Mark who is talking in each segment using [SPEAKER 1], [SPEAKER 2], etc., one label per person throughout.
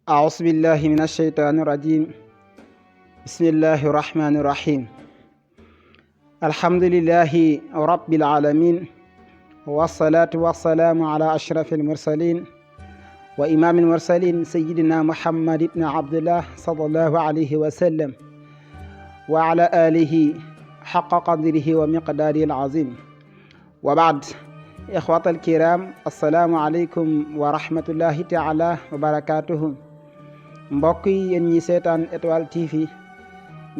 [SPEAKER 1] أعوذ بالله من الشيطان الرجيم بسم الله الرحمن الرحيم الحمد لله رب العالمين والصلاة والسلام على أشرف المرسلين وإمام المرسلين سيدنا محمد بن عبد الله صلى الله عليه وسلم وعلى آله حق قدره ومقداره العظيم وبعد إخوة الكرام السلام عليكم ورحمة الله تعالى وبركاته mbokk yi yéen ñi seetaan Étoile TV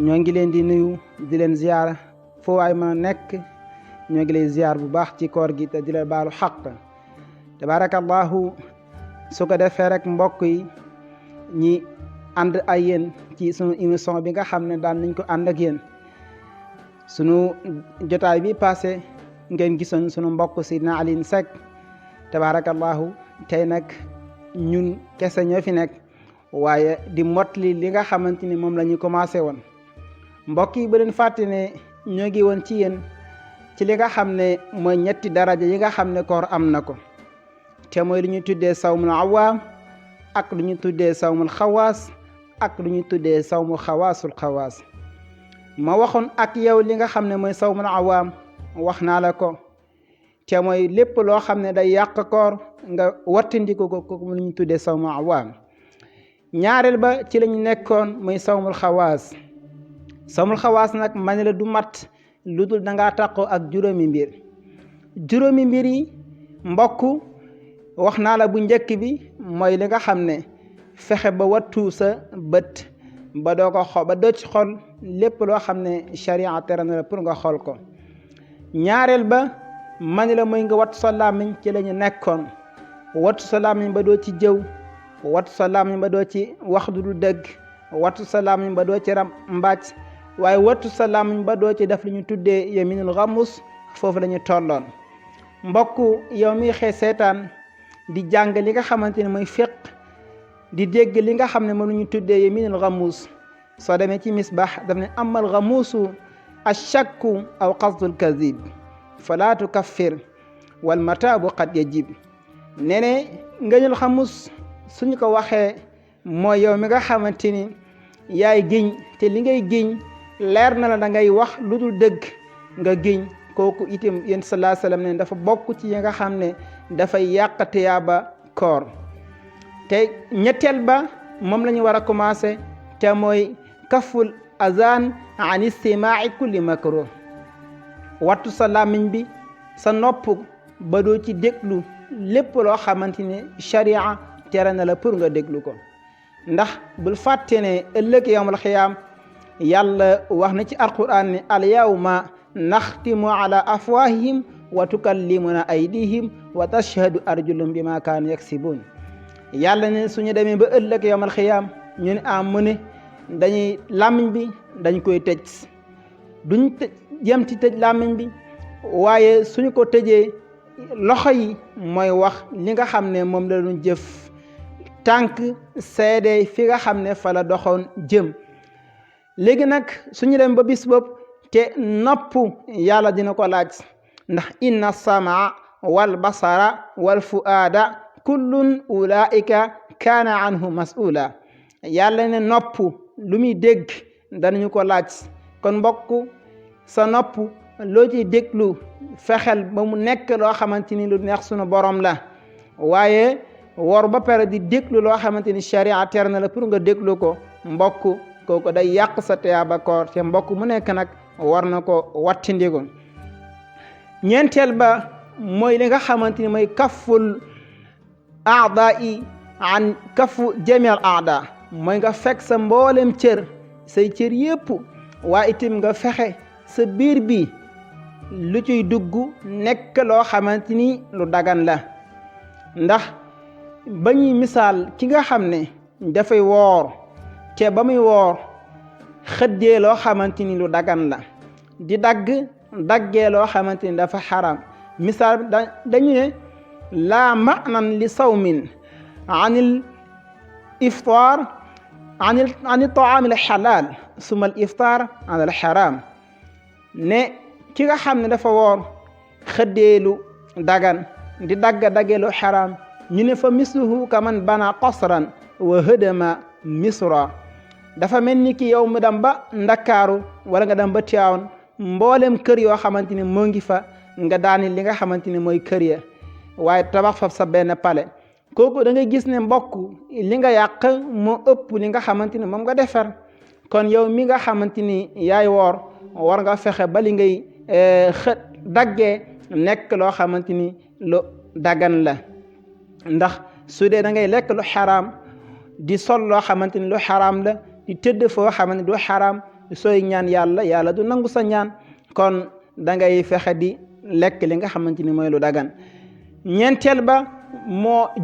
[SPEAKER 1] ñoo ngi leen di nuyu di leen ziar foo waay ma nekk ñoo ngi leen ziar bu baax ci koor gi te di leen baalu xaq tabarakallahu su ko defee rek mbokk yi ñi ànd ay yéen ci sunu émission bi nga xam ne daan nañ ko ànd ak yéen sunu jotaay bi passé ngeen gisoon sunu mbokk Sidna Alioune Seck tabarakallahu tey nag ñun kese ñoo fi nekk waaye di motli li nga xamante ni moom la ñu commencé woon mbokk yi ba leen fàtte ne ñoo ngi woon ci yéen ci li nga xam ne mooy ñetti daraja yi nga xam ne koor am na ko te mooy lu ñu tuddee sawmul awaam ak lu ñu tuddee sawmul xawaas ak lu ñu tuddee sawmu xawaasul xawaas ma waxoon ak yow li nga xam ne mooy sawmul awaam wax naa la ko te mooy lépp loo xam ne day yàq koor nga wattandiku ko lu ñu tuddee sawmul awaam ñaareel ba ci lañu nekkoon muy sawmul xawaas nag ma ne la du mat lu dul dangaa tàqoo ak juróomi mbir yi mbokk wax naa la bu njëkk bi mooy li nga xam ne fexe ba wattu sa bët ba doo ci xool lépp loo xam ne sharia tere na la pour nga xool ko ñaareel ba ma ne la mooy nga wattu sa làmmiñ ci lañu nekkoon wattu sa làmmiñ ba doo ci jëw wattu sa làmmiñ ba doo ci wax du dëgg wattu sa làmmiñ ba doo ci mbàcc waaye wattu sa làmmiñ ba doo ci def li ñu tuddee yaminul xamus foofu la ñu tolloon mbokk yow mi xëy seetaan di jàng li nga xamante ne mooy fiq di dégg li nga xam ne moom la ñu tuddee yaminul xamus soo demee ci misbaax daf ne amal xamusu achakku aw qasdul kazib fala tukaffir wal mataabu qad yajib ne ngañul xamus suñu ko waxee mooy yow mi nga xamante ni yaay giñ te li ngay giñ leer na la da ngay wax lu dul dëgg nga giñ kooku itam yéen sallallahu alayhi wasallam ne dafa bokk ci yi nga xam ne dafay yàq tiyaaba koor te ñetteel ba moom la ñu war a commencé te mooy kaful azan an istimaai kulli makruh wattu sa làmmiñ bi sa nopp ba doo ci déglu lépp loo xamante ne sharia tere na la pour nga déglu ko ndax bul fàtte ne ëllëg yawmal xiyaam yàlla wax na ci alquran ne al yawma naxtimu ala afwahihim wa tukallimuna aydihim wa tashhadu arjuluhum bima kaanu yaksibun yàlla ne suñu demee ba ëllëg yawmal xiyaam ñu ne mu ne dañuy làmmiñ bi dañ koy tëj duñ yem ci tëj làmmiñ bi waaye suñu ko tëjee loxo yi mooy wax li nga xam ne moom la doon jëf tànk seede fi nga xam ne fa la doxoon jëm léegi nag suñu dem ba bis bopp te nopp yàlla dina ko laaj ndax inna samaa wal basara wal fuaada kullun ulaika kaana anhu mas'ula yàlla ne nopp lu muy dégg danañu ko laaj kon mbokk sa nopp loo ciy déglu fexeel ba mu nekk loo xamante ni lu neex sunu borom la waaye wor ba pare di déglu loo xamante ni sharia tere na la pour nga déglu ko mbokk kooku day yàq sa tiyaaba koor te mbokk mu nekk nag war na ko wattandiku ñeenteel ba mooy li nga xamante ni mooy kaful aadai an kafu jamil aada mooy nga fekk sa mboolem cër say cër yépp waaye itam nga fexe sa biir bi lu ciy dugg nekk loo xamante ni lu dagan la ndax ba ñuy misaal ki nga xam ne dafay woor te ba muy woor xëddee loo xamante ni lu dagan la di daggee loo xamante ni dafa xaram misaal dañu ne laa manan li sawmin anil iftar anil taamil xalaal suma al iftar an al xaram ne ki nga xam ne dafa woor xëddeelu dagan di daggeelu xaram ñu ne fa misluhu kaman bana qasran wa hadama misra. dafa mel ni ki yow mu dem ba Ndakaaru wala nga dem ba Tiwaawan mboolem kër yoo xamante ni moo ngi fa nga daani li nga xamante ni mooy kër ya waaye tabax fa sa benn pale. kooku da ngay gis ne mbokk li nga yàq moo ëpp li nga xamante ni moom nga defar. kon yow mi nga xamante ni yaay woor war nga fexe ba li ngay daggee nekk loo xamante ni lu dagan la. ndax su dee da ngay lekk lu xaraam di sol loo xamante ni lu xaraam la di tëdd foo xamante ni du xaraam sooy ñaan yàlla du nangu sa ñaan. kon da ngay fexe di lekk li nga xamante ni mooy lu dagan. ñeenteel ba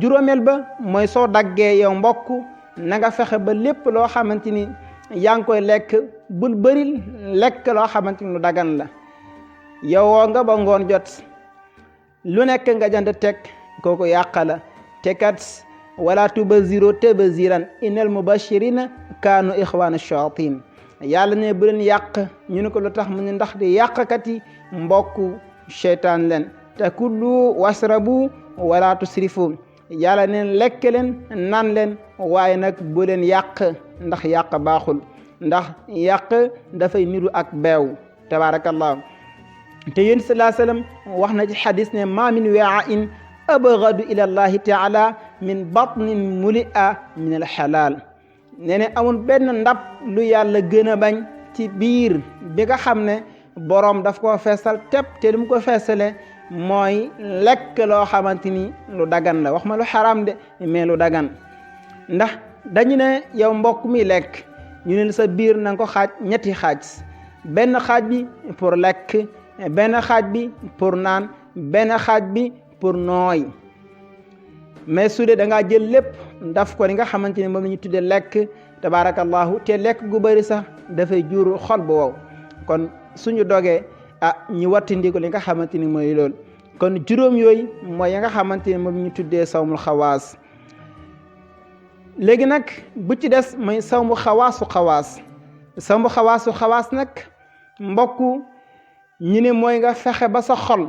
[SPEAKER 1] juróomeel ba mooy soo daggee yow mbokk na nga fexe ba lépp loo xamante ni yaa ngi koy lekk bul bëril lekk loo xamante ni lu dagan la. yow woo nga ba ngoon jot lu nekk nga jënd teg kooku yàq la te kat wala tubaziru tabziran innal mubashirina kaanu ixwaana shayatin. yàlla ne bu leen yàq ñu ne ko lu tax mu ne ndax di yàqkat yi mbokku seytaan leen. te kullu wasrabu wala tusrifu. yàlla neen lekk leen naan leen waaye nag bu leen yàq ndax yàq baaxul. ndax yàq dafay niru ak beew tabarakallahu. te yéen sallallahu alayhi wasallam wax na ci xadis ne ma min wi'a'in abghadu ila allahi taala min batnin muli'a min al halal. nee ne amul benn ndab lu yàlla gën a bañ ci biir bi nga xam ne boroom daf ko feesal tepp te lu mu ko feesale mooy lekk loo xamante ni lu dagan la. wax ma lu xaraam de mais lu dagan. ndax dañu ne yow mbokk mi lekk ñu ne sa biir na nga ko xaaj ñetti xaaj. benn xaaj bi pour lekk, benn xaaj bi pour naan, benn xaaj bi pour nooy. mais su dee da ngaa jël lépp daf ko li nga xamante ne moom la ñu tuddee lekk tabaarakallahu te lekk gu bëri sax dafay jur xol bu wow. kon suñu dogee ñu wattandiku li nga xamante ni mooy loolu. kon juróom yooyu mooy ya nga xamante ne moom ñu tuddee sawmul xawaas. léegi nag bu ci des mooy sawmu xawaas. sawmu xawaas nag mbokk ñu ne mooy nga fexe ba sa xol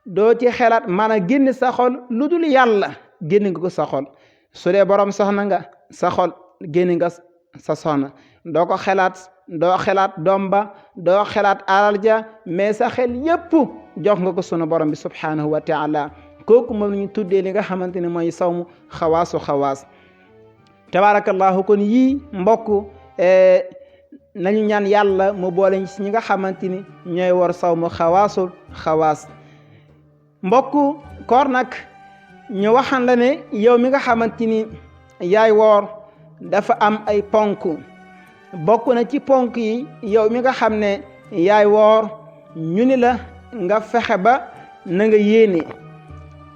[SPEAKER 1] doo ci xelaat maanaam génn sa xol lu dul yàlla génn nga ko sa xol. su dee borom soxna nga sa xol génn nga sa soxna doo ko xelaat, doo xelaat doom ba, doo xelaat alal ja, mais sa xel yépp jox nga ko sunu borom bi subhanahu wa taala. kooku moom ñu tuddee li nga xamante ne mooy sawmu xawaas. tabarakallahu. kon yii mbokk nañu ñaan yàlla mu boole ci ñi nga xamante ni ñooy war sawmu xawaas. mbokk koor nag ñu waxan la ne yow mi nga xamante ni yaay woor dafa am ay ponk. bokk na ci ponk yi yow mi nga xam ne yaay woor ñu ni la nga fexe ba na nga yéene.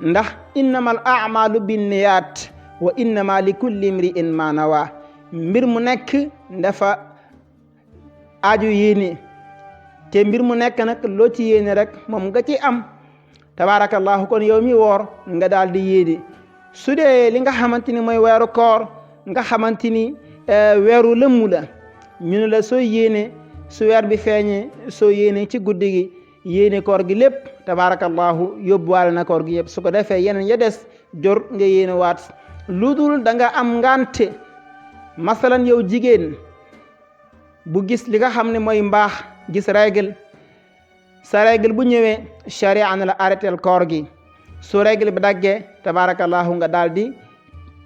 [SPEAKER 1] ndax innamal a'malu binniyaat wa innama li kulli imri'in ma nawa. mbir mu nekk dafa aju yéene te mbir mu nekk nag loo ci yéene rek moom nga ci am. tabarakallahu. kon yow mi woor nga daal di yéene. su dee li nga xamante ni mooy weeru koor nga xamante ni weeru lëmmu la ñu ne la soo yéene su weer bi feeñee soo yéene ci guddi gi yéene koor gi lépp tabarakallahu yóbbuwaale na koor gi yëpp. su ko defee yeneen ya des jor nga yéene waat lu dul da nga am ngante. masalan yow jigéen bu gis li nga xam ne mooy mbaax gis règle, sa règle bu ñëwee charia na la arrêtel koor gi. su règle bi daggee tabarakallahu nga daal di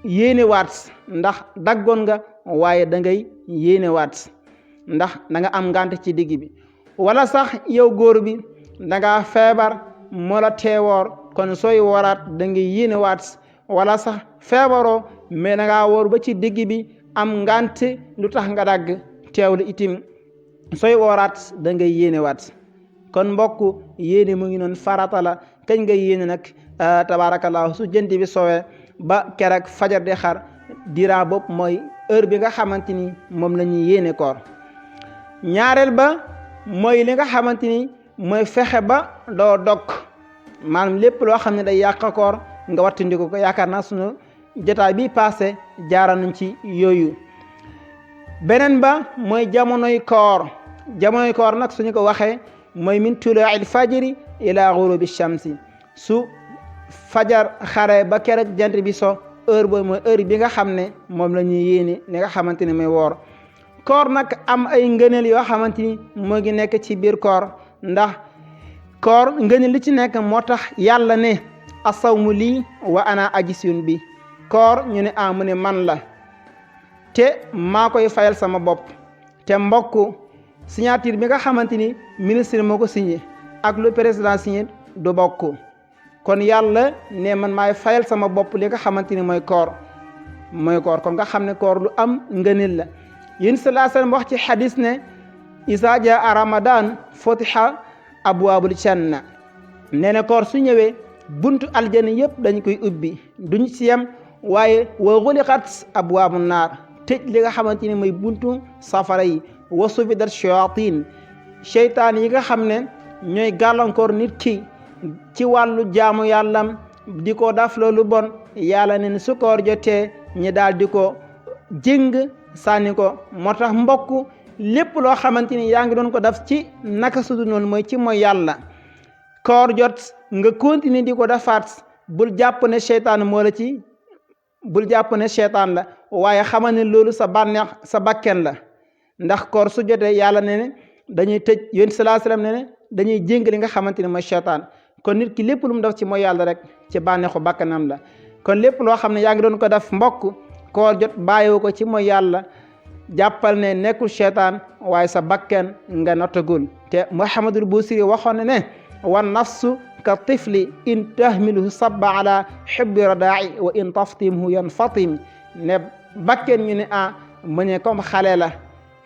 [SPEAKER 1] yéene waat ndax daggoon nga waaye da ngay yéene waat ndax da nga am ngante ci digg bi. wala sax yow góor bi da nga feebar moo la teewoor kon sooy wooraat da ngay yéene waat. wala sax feebaroo mais da ngaa woor ba ci digg bi am ngante lu tax nga dagg teewlu itim sooy wooraat da ngay yéene waat. kon mbokk yéene mu ngi noon farata la. kañ nga yéene nag tabarakallahu su jant bi soowee ba keroog fajar di xar dira bopp mooy heure bi nga xamante ni moom la ñuy yéene koor. ñaareel ba mooy li nga xamante ni mooy fexe ba doo dog maanaam lépp loo xam ne day yàq koor nga wattandiku ko. yaakaar naa sunu jotaay bi passé jaara nañ ci yooyu. beneen ba mooy jamonoy koor nag suñu ko waxee mooy min tuluu'il fajri ila ghurubi shamsi. su fajar xare ba keroog jant bi so heure boobu mooy heure bi nga xam ne moom la ñuy yéene li nga xamante ni mooy woor koor nag am ay ngëneel yoo xamante ni moo ngi nekk ci biir koor ndax koor ngëneel li ci nekk moo tax yàlla ne asawmu lii wa ana ajisun bi koor ñu ne mu ne man la te maa koy fayal sama bopp te mbokk signature bi nga xamante ni ministre moo ko signé ak lu président signé du bokk kon yàlla ne man maay fayal sama bopp li nga xamante ni mooy koor kon nga xam ne koor lu am ngëneel la yéen sallallahu alayhi wasallam wax ci xadis ne isa jaa ramadan futiha abwaabul janna nee na koor su ñëwee buntu aljana yëpp dañ koy ubbi duñ ci yem waaye wa xuliqat abwaabu naar tëj li nga xamante ni mooy buntu safara yi wa sufidat shayatin seytaan yi nga xam ne ñooy gàllankoor nit ki ci wàllu jaamu yàllam di ko daf loolu bon yàlla ne su koor jotee ñi daal di ko jëng sànni ko moo tax mbokk lépp loo xamante ni yaa ngi doon ko def ci naka sudu noonu mooy ci mooy yàlla koor jot nga continuer di ko defaat bul jàpp ne seytaan moo la ci bul jàpp ne seytaan la waaye xamal ne loolu sa bànneex sa bakken la ndax koor su jotee yàlla ne dañuy tëj yonent sallallahu alayhi wasallam ne dañuy jéng li nga xamante ne mooy seytaan kon nit ki lépp lu mu def ci mooy yàlla rek ci bànneexu bakkanam la kon lépp loo xam ne yaa ngi doon ko def mbokk koor jot bàyyiwu ko ci mooy yàlla jàppal ne nekkul seytaan waaye sa bakken nga nottagul te Muhammadul Busiri waxoon ne wan nafsu ka tifli in tahmilhu sabba ala xubbi radaa'i wa in taftimhu yanfatim ne bakken ñu ne mu ne comme xale la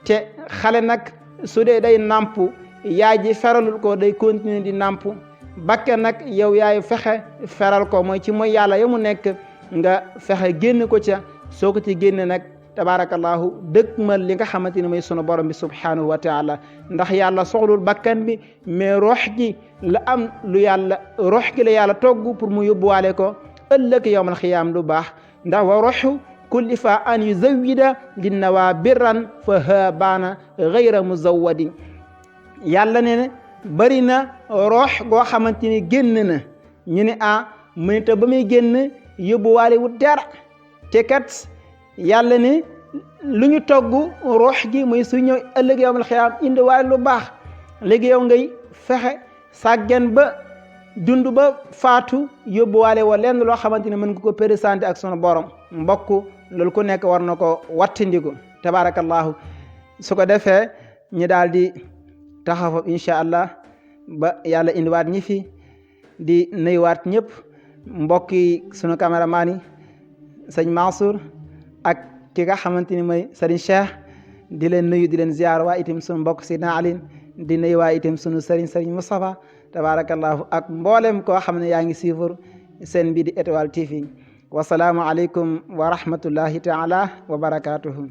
[SPEAKER 1] te xale nag su dee day nàmp yaay ji feralul ko day continuer di nàmp bakken nag yow yaay fexe feral ko mooy ci mooy yàlla ya mu nekk nga fexe génn ko ca soo ko ci génne nag tabarakallahu dëkkmal li nga xamante ne mooy sunu borom bi subhanahu wa taala ndax yàlla soxlul bakkan bi mais rox gi la am lu yàlla rox gi la yàlla togg pour mu yóbbuwaale ko ëllëg yawmal xiyaam lu baax ndax wa roxu kulli fa an yuzawida linnawa birran fa habaana gayra muzawadi yàlla ne bari na rox goo xamante ni génn na ñu ne mu ne te ba muy génn yóbbuwaale wu dara te kat yàlla ne lu ñu togg rox gi muy su ñëw ëllëg yawmal xiyaam indi waaye lu baax léegi yow ngay fexe sàggen ba dund ba faatu yóbbuwaale wa lenn loo xamante ne mën nga ko présenté ak sunu borom mbokk loolu ku nekk war na ko wattandiku tabarakallahu su ko defee ñu daal di taxaw incha allah ba yàlla indiwaat ñi fi di nuyuwaat ñëpp mbokk yi sunu caméraman yi sëñ Mansour ak ki nga xamante ni mooy sëriñ Cheikh di leen nuyu di leen ziar waa itam sunu mbokk Sidna Alin di nuyu waa itam sunu sëriñ Moustapha tabarakallahu ak mboolem koo xam ne yaa ngi suivre seen bi di Étoile TV wasalaamu aleykum wa rahmatullahi taala wa barakatuhu